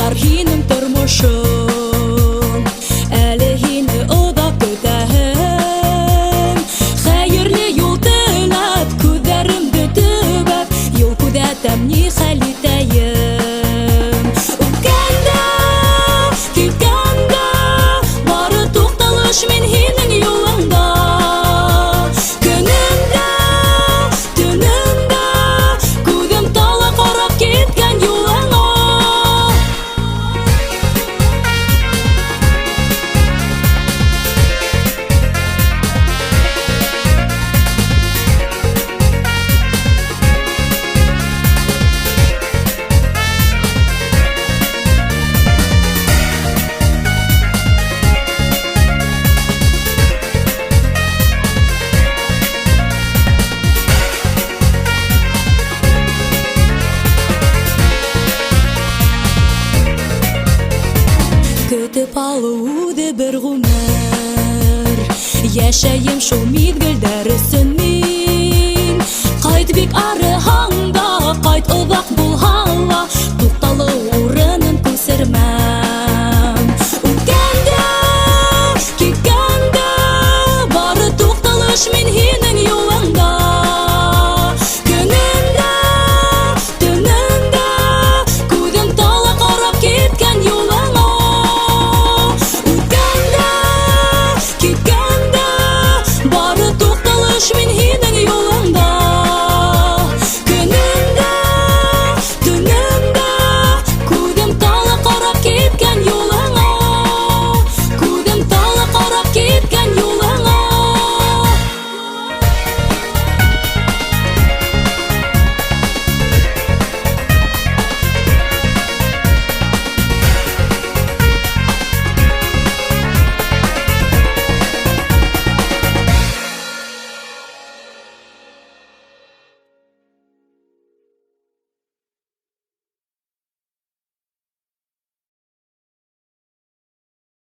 Ярар һинең тормышың. Әле һине оҙаҡ көтәһем. Хәйерле юл теләп, күҙҙәремде төбәп, юл күҙәтәм, ни хәл итәйем. Үткәндә, киткәндә, бары туҡталыш мин һинең юлыңда. Көнөм дә, төнөм дә, күҙем тала ҡарап киткән юлыңа. Көтөп алыу үҙе бер ғүмер. Йәшәйем шул миҙгелдәр өсөн мин. Ҡайт бик ары.